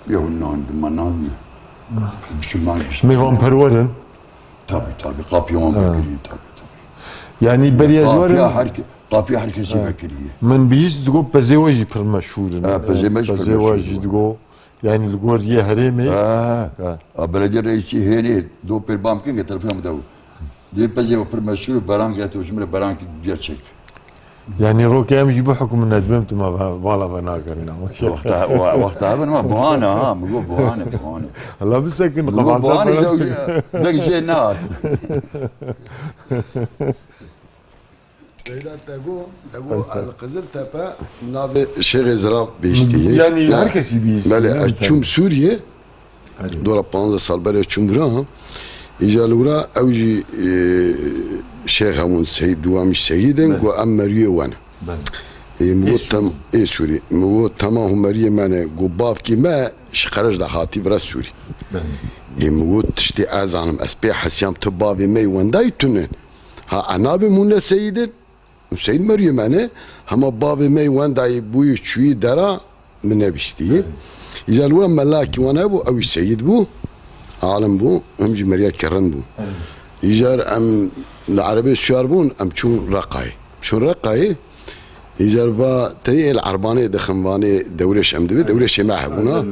Yo, nan, dima nan ne. Bişim nan işte. Mêvanperwer in? Tabii, tabii. Kapıya wan Ha. vekiriye, tabii, tabii. Yani berî ez Kapıya werim. her ke-, kapıya herkesi Ha. vekiriye. Min bihîst digo pezê we jî pir meşhûr in. Ha, pezê me jî pir Pezê we meşhûr jî in. digo, yani li gor yê herêmê. Ha. Ha. A, belediye reisi hênê, do pêr bam kin ke telefon mi dew. Dê pezê we pir meşhûr, berang ya to ji min re berang diya çek. Yani rokê em jî bihukmin, ne dibêm tu me ve-, vala ve nakirin ama. Wexta, we-, wexta hebin ma buhane ha, mi got buhane, buhane. Allah bisekin, Mi got xebansa buhane, falan. Jê, deng jê nehat. Leyla te got, te got, Elqizil Tepe navê Şêxê Zirav bihîstiye. Yani Ya, herkesî bihîstiye, belê, ne ez biter. çûm Sûriye, Erê. Dora panzdeh sal berê çûm vira. Îca li wira ew jî, e, şêx hebûn, seyîd, dû em jî seyîd in, Belê. got em merûyê we ne. Belê. E, min Ê got, Sûrî. tem-, ê Sûrî. Min got, tema hûn merûyê me ne. Got, bavkî me ji Qereş de hatî vira Sûrî. Belê. Ê, min got, tiştê ez zanim, ez pê hesiyam, tu bavê me yê wendayî tune. Ha, e nabê hûn ne seyîd in? Û seyîd merûyê me ne, hema bavê me yê wendayî bûyî çûyî dera, min nebîstî. Îcar wira melakî wan hebû, ew jî seyîd bû, alim bû, em jî meriyekî rind bû. Îcar em li erebê şiyar bûn, em çûn Reqayê. Çûn Reqayê, îcar va, teyê li Erbanê dixin, vanê dewrêş em divê, dewrêşê me hebûna.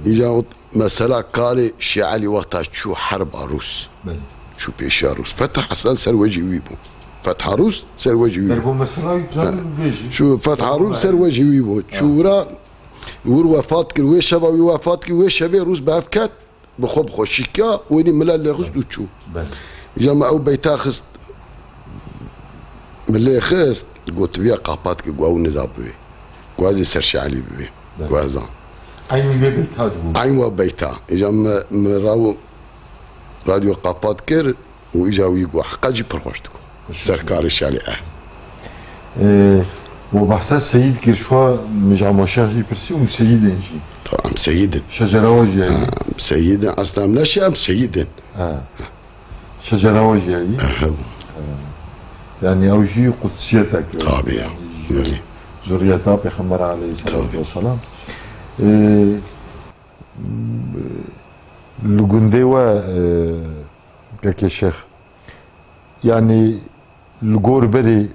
Îcar Mesela kalê Şêx Elî wexta çû herba Rûs. Belê. Çû pêşiya Rûs. Fetha Hesen ser wecî wî bû. Fetha Rûs ser wecî wî bû. Ergo mesela wî Ha. zaten bêjî. Çû Fetha Rûs ser wecî wî bû. Çû Ha. wira wir wefat kir, wê şeva wî wefat kir, wê şevê Rûs bi hev ket, bi xwe bi xweşîkiya, wêdî millet lê xist û çû. Belê. Îca me ew beyta xist, Min lê xist, got, "Viya qapat ki, gua û niza bivê. Gua zî ser Şêx Elî bivê." Belê. Gua zan. Eyn wê beyta dibû. Eyn wa beyta. Îca min, min raw radyo qapat kir û îca wî gua. Heqa jî pir xweş dibû. Xweş Serkarê dibû. Şêx Elî, eh. Ee, we behsa seyîd kir, şwa min ji Emo Şêx jî pirsî û seyîdên jî. Tamam, seyîdin. Şecera we jî heye? Ha, seyîdin. Aslında em neşe em seyîdin. Ha. Şecera we jî heyî? Ehe. Yanî ew jî qudsiyeteke. Tabii ya. Yanî ji Belê. zurriyeta Pêxember aleyhisselatu Tabii. vesselam. Ee, li gundê we, e, kekê Şêx, yanî li gor berê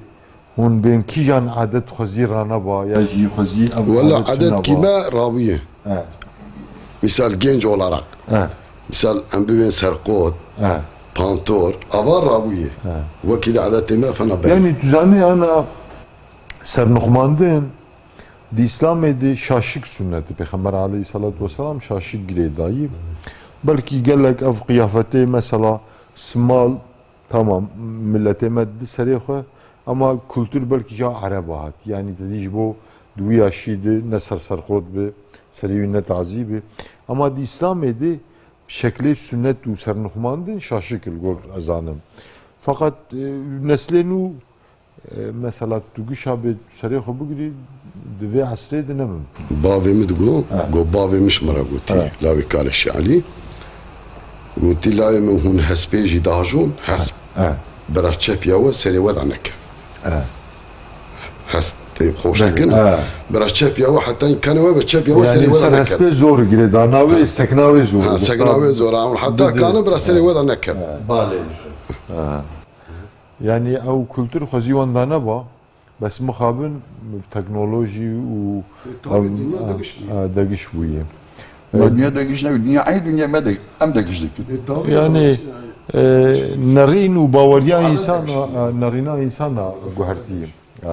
hûn bên kîjan adet xwezî raneba ya jî xwezî ev Wala adet adet çineba? kîme rabûye. He. Misal genç olarak. He. Misal em bibên serqot, He. pantor, ava rabûye. He. Wekî de adetê me fena berê. Yani tu zanî ana sernuxmandin, Di Îslamê de şaşik sunnet e. Pêxember aleyhissalatu vesselam şaşik girê dayî. Belkî gelek ev qiyafetê mesela simal, tamam, miletê me di serê xwe, ama kultur belkî ja Ereba hat. Yanî te dî ji bo di wî yaşî de ne serserxot bi, serê wî ne tazî bi. Ama di Îslamê de şeklê sunnet û sernixmandin şaşik li gor ez zanim. Feqet, e, neslê nû E, mesela tu gişa bê serê xwe bigirî, di vê esrê de ne mimkun. Bavê min digo, Ha. go bavê min ji min re gotî, Ha. lawê Kaleşî Elî. Gotî, lawê min hûn hespê jî dajon, hesp. Ha. Bira çefiya we serê we de neke. Ha. Hesp tê xweş Belê. dikin. Ha. Bira çefiya we heta kane we be çefiya we Yanî serê we de ser neke. hespê zor girê dana wê, Ha. sekna wê zor. Ha, sekna wê zor. Heta Didi. kane bira serê we de neke. Balê. Ha. Yanî ew kultur xwezî wenda neba, bes mixabin teknolojî û Tabii, ev, dünya a, degiş bûye. a, degiş bûye. Ma E, dünya degiş ne, dünya, ey dünya me de, em degiş dikin. E, tabii, Yanî, tabii. e, nerîn û baweriya Abi insana, degiş. e, nerîna insana guhertî. E,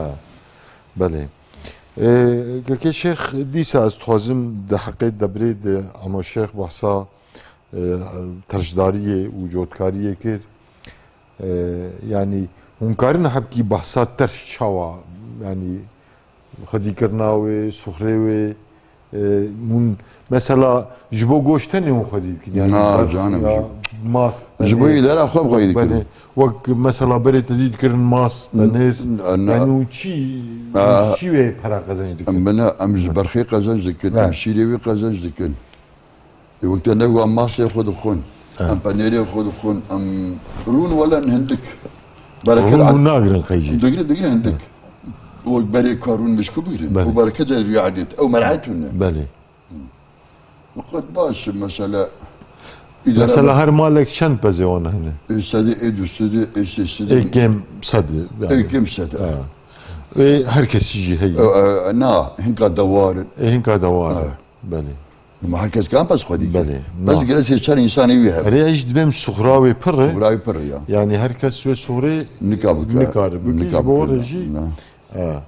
belê. E, Kekê Şêx, dîsa ez dixwazim di heqê debrê de Emo Şêx behsa, e, terşdariyê û cotkariyê kir. E, yanî hûn karin hebkî behsa terş çawa, yanî xwedîkirina wê, sixrê wê, e, hûn mesela ji bo goşt tenê hûn xwedî dikin, yanî Na, ber-, canim, ya ji mast, ji bo tenê, îdara xwe bi xwedî dikin. Belê. Wek mesela berê te dî dikirin mast, N-, tenêr, n-, na. yanî hûn çi, Aa. hûn çi wê pera qezenc dikin? Em bine, em ji berxê qezenc dikin, Ne. em şîrê wê qezenc dikin. Ê, wek te negot, em masê xwe dixwin, He. em penêrê xwe dixwin, em rûn wele hindik. Bereket Rûn al-, hûn nagirin qey jî. Digrin, digrin hindik. He. Wek berê ka rûn mişku bigrin. Belê. Û bereket de rûya erdê. Ew mer'et hûn ne. Belê. Miqet baş, mesela, îdare Mesela me- her malek çend pezê wan hene? Ê sedê, ê du sedê, ê sê sedê. Ê kêm sedê, yani. Ê kêm sedê. Ha. Ê her kesî jî heye. E, e, na, hinka dewar in. Ê hinka dewar in. Ha. Belê. Ma her kes kan pez xwedî kir. Belê, Pez na. girê sê çar însanê wî hebe. Erê, ez dibêm suxra wê pir e. Suxra wê pir ya. Yani her kes wê suxrê Nika bike. nikare bike. Nika Ji bo bike, re jî. na. Ha.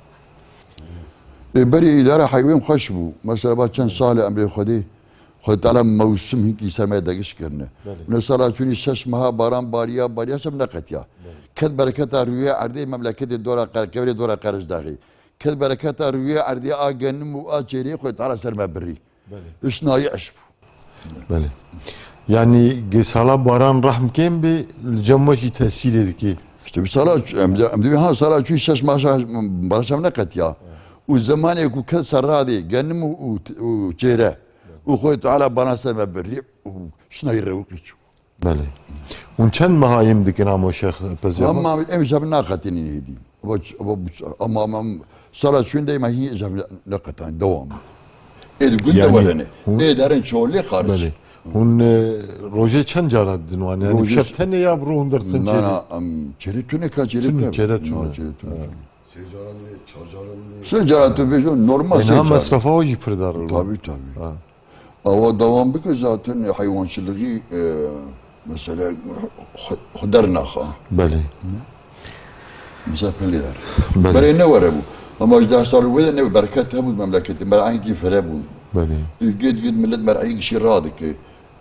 Ê berê îdara heywen xweş bû. Mesela ba çend sal e emrê Xwedê. Xwedê Teala mewsim hinkî ser me degiş kirine. Belê. Ne sala çûnî şeş meha baran bariya, bariya çem neqetiya. Belê. Ket bereketa rûyê erdê memleketê dora qer-, kevirê dora qerij daxî. Ket bereketa rûyê erdê a genim û a çêrê Xwedê Teala ser me birî. Belê. Iş nayê iş bû. Belê. Yani gê sala baran rehm kêm bi, li cem we jî tesîrê dikê. İşte bir sala, em, em dibi ha sala çû şeş maşa baran çem neqetiya. Û zemanê ku ket serradê, genim û, û, û çêre. Û Xwedê Teala baran ser me birî û şinayî rewqî çû. Belê. Hûn çend meha yêm dikin Amo Şêx pezê xwe? Ama em şev naqetinî hêdî. Ama, ama, ama, ama sala çûn de me hî şev neqetan, devam. Ê di gund de Yani, werene. hûn Ê derin çolê xaric. Belê. Hûn, e, rojê çend cara didin wan? Yani Rojê şev s- tenê ya bi ro hûn dertin Na, çêrê? na, em, çêrê tune ka çêrê Tune, tune. çêrê Na, tune. çêrê tune. Ha. Sê caran ne, çar caran ne. Sê cara tu bêjin normal sê Ena cara. mesrefa jî pir dar. Tabii, tabii. Ha. Awa devam bike zaten heywançılığı, e, mesela xwe, xwe dernaxa. Belê. Misafir lê der. Belê. Berê ne were bû. Ama ji deh sal wê de ne bereket hebû memleketê. Mer'enkî fire bûn. Belê. Gid gid millet mer'eyek şî radike.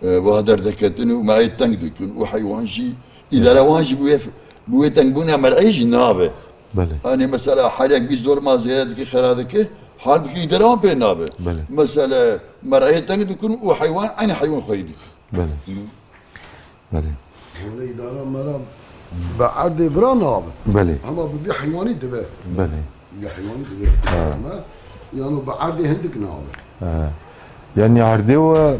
E, wiha derdeketin û mer'eyê teng dikin û heywan jî, îdare wan jî bi wê, bi wê tengbûna mer'eyê jî nabe. Belê. Hani mesela halek bir zor ma zêde dike, xera dike, halbuki îdare wan pê nabe. Belê. Mesela mer'eyê teng dikin û heywan, aynı heywan xweyî dikin. Belê. Belê. Hûn îdara me re bi erdê bira nabe. Belê. Ama bi vî heywanî dibe. Belê. Bi heywanî dibe. Ha. Me, yano bi erdê hindik nabe. Ha. Yani erdê we,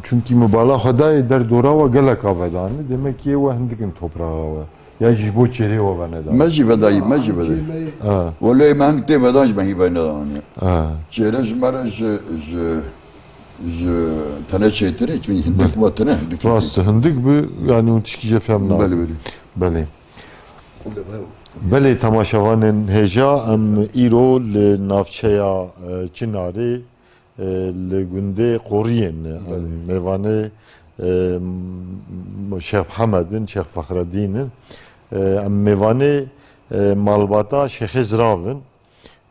çunkî min bala xwe dayê der dora we gelek a vedane. Demek ki we hindik in topraxa we. Ya jî ji bo çêrê we venedane. Me jî vedayî, me jî vedayî. Ha. Welê me hindik tê vedan ji me hî venedane. Ha. Çêre ji me re ji, ji Ji tene çêtir e, çünkü hindik Belê. Ve tene hindik. Rast e, hindik bi, yani hûn tişkî jê fem nakin. Belê, belê. Belê. Belê, belê. Belê, temaşevanên hêja, em îro li navçeya, e, Çinarê, e, li gundê Qoriyê ne. Em Belê. mêvanê, e, m-, Şêx Mihemed in, Şêx Fexredîn in. E, em mêvanê, e, malbata Şêxê Zirav in.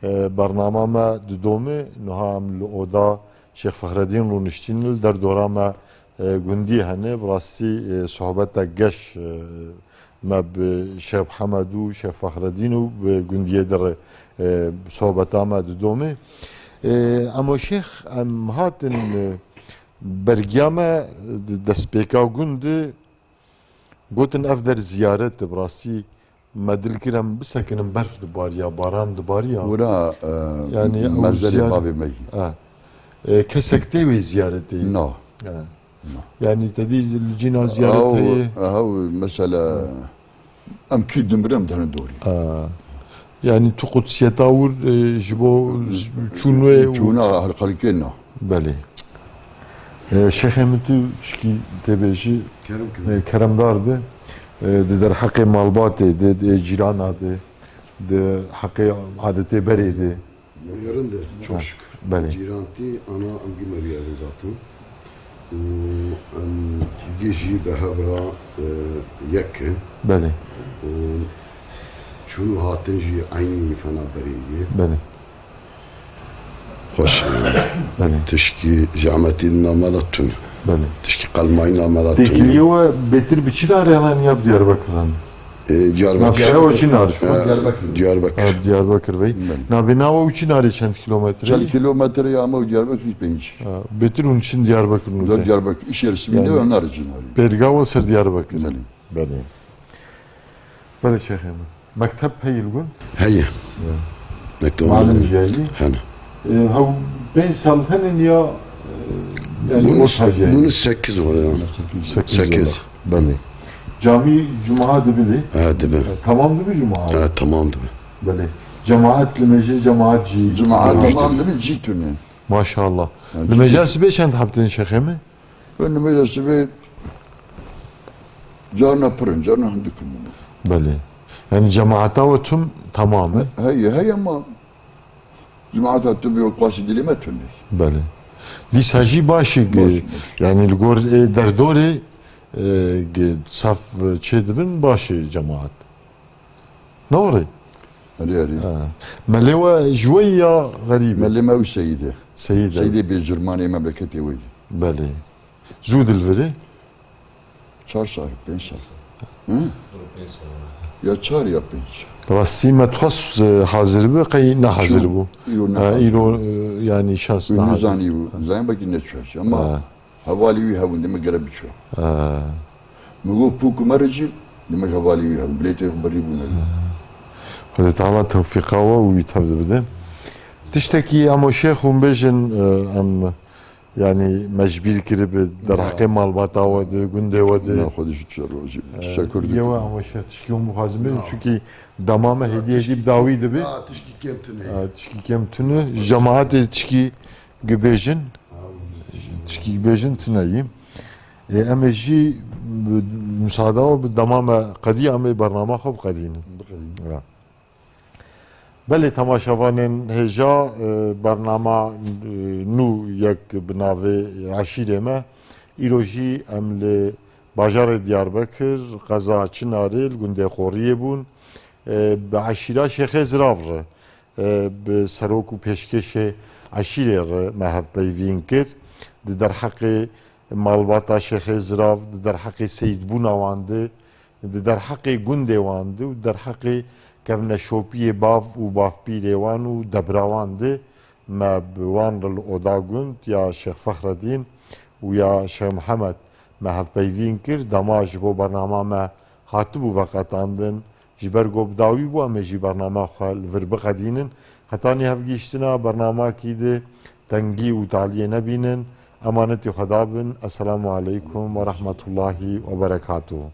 E, bernama me didome, niha em li oda Şêx Fexredîn rûniştîn, li derdora me, e, gundî hene. Bi rastî, e, sohbeta geş, e, me bi Şêx Mihemed û Şêx Fexredîn û bi gundiyê de re, e, sohbeta me didome. E, Emo Şêx, em hatin, e, bergiya me di destpêka gund de gotin ev der ziyaret e, bi rastî me dil kir em bisekinin, berf dibariya, baran dibariya. Wira, e, Yanî ew mezelê ziyaret bavê me yî. Ha. E, kesek tê wê ziyaretê? Na. Ha. Na. Yanî te dî li cîna ziyaret Ew, heye? Ew mesela em kî dimirim dene dorî. Ha. Yanî tu qudsiyeta wir, e, ji bo z-, çûn wê û Çûna her xelkê na. Belê. E, Şêxê min tu şikî tê bêjî, Kerem e, keremdar be. E, di derheqê malbatê de, di cîrana de, di heqê adetê berê de. Yerinde, çok şükür. Belê. Cîrantî ana em gî meriyevê zaten. Û em gê jî bi hev re, e, yek in. Belê. Û çûn û hatin jî eynî fena berê ye. Belê. Xweş. Belê. Tişkî zehmetî name de tune. Belê. Tişkî qelmayî name de tune. Têkiliyê we bêtir bi çi re re ya bi Diyarbekir re? E, Diyarbekir. Navçeya we çi nar? E, Diyarbekir. Diyarbekir. Ha, Diyarbekir vey. Belê. Navê nava û çi narê çend kilometre? Çend kilometre ya me û Diyarbekir pênc. Ha, bêtir hûn çin Diyarbekir hûn Diyar-, te? Diyarbekir. İş yeri siminde Yani, ön narê çi narê. Pêrga we ser Diyarbekir. Belê. Belê. Belê Şêxê min. Mekteb heyî li gund? Heye. Ya. Mekteb Malim heye. Jî heyî? Hene. E, hew pênc sal henin ya, e, yani Bunu, orta jî heyî? Bunu sekiz oldu ya. Sekiz Sekiz. Oldu. Belê. Camî cuma dibi lê? Ha, dibi. E, tamam dibi cuma? Ha, tamam dibi. Belê. Cemaat li mêjê cemaat jî Cuma tamam dibi cî tune. Maşallah. Yani Li mêja sibê çend heb tên Şêxê min? Û nimêja sibê carna pir in, carna hindik in. Belê. Yani cemaata we tüm tamam e? He-, heye, heye ama cemaata tu bi qasî dilê me tune. Belê. Dîsa jî baş e, Baş, baş. Yani li gor, e, derdorê, e, ge-, saf, e, çê dibin baş e cemaat. Ne were? Erê, erê. Ha. Melê we ji we ya xerîb e? Melê me ew Seyîd e. Seyîd e. Seyîdê bêcirmanê memleketê we ye. Belê. Zû di li vir e? Çar sal, pênc sal. Hı? Ya çar ya pênc. Rastî me dixwest, e, hazir bi, qey ne hazir bû. Çû, îro ne Ha, hazir îro, bû. E, yani şans Wî ne hazir. Nizanî bû. Nizanî belkî neçûya. Ama Ha. Hevalî wî hebûn, deme gere biçû. Ha. Min got, pûk û merê jî, deme hevalî wî hebûn. Bilêtê xwe berî bûne. Xwedê Teala tewfîqa we û wî tev de bide. Tiştekî Emo Şêx hûn bêjin, e, em, yani, me ji bîr kiribe derheqê malbata we de, gundê we de. Na, Xwedê ji tu şer razî be. E, Teşekkür yê dikim. We Emo Şêx tişkî hûn bixwazin bêjin, Ya. Çunkî dema me hêdî hêdî bi dawî dibe. Ya, tişkî kêm tune. E, tişkî kêm tune. Cemaatê tişkî gibêjin. Tişkî bêjin tune yî. Ê, em ê jî bi, musada we bi dema me qedî, em ê bernama xwe biqedînin. Biqedînin. Ya. Belê temaşevanên hêja, e, bernama, e, nû yek bi navê Eşîrê me. Îro jî em li bajarê Diyarbekir, qeza Çinarê, li gundê Xoriyê bûn. E, bi eşîra Şêxê Zirav re. E, bi serok û pêşkêşê eşîrê re me hevpeyvîn kir. Di derheqê malbata Şêxê Zirav, di derheqê seyîdbûna wan de, di derheqê gundê wan de û di derheqê kevneşopiyê bav û bavpîrê wan û debra wan de me bi wan re li oda gund ya Şêx Fexredîn û ya Şêx Mihemed me hevpeyvîn kir. Dema ji bo bernama me hatibû veqetandin, Ji ber ku bi dawî bû, em ê jî bernama xwe li vir biqedînin. Hetanî hevgihîştina bernamakî di tengî û taliyê nebînin. Emanetî Xweda bin. Esselamu aleykum ve rahmetullahi ve berekatuhu.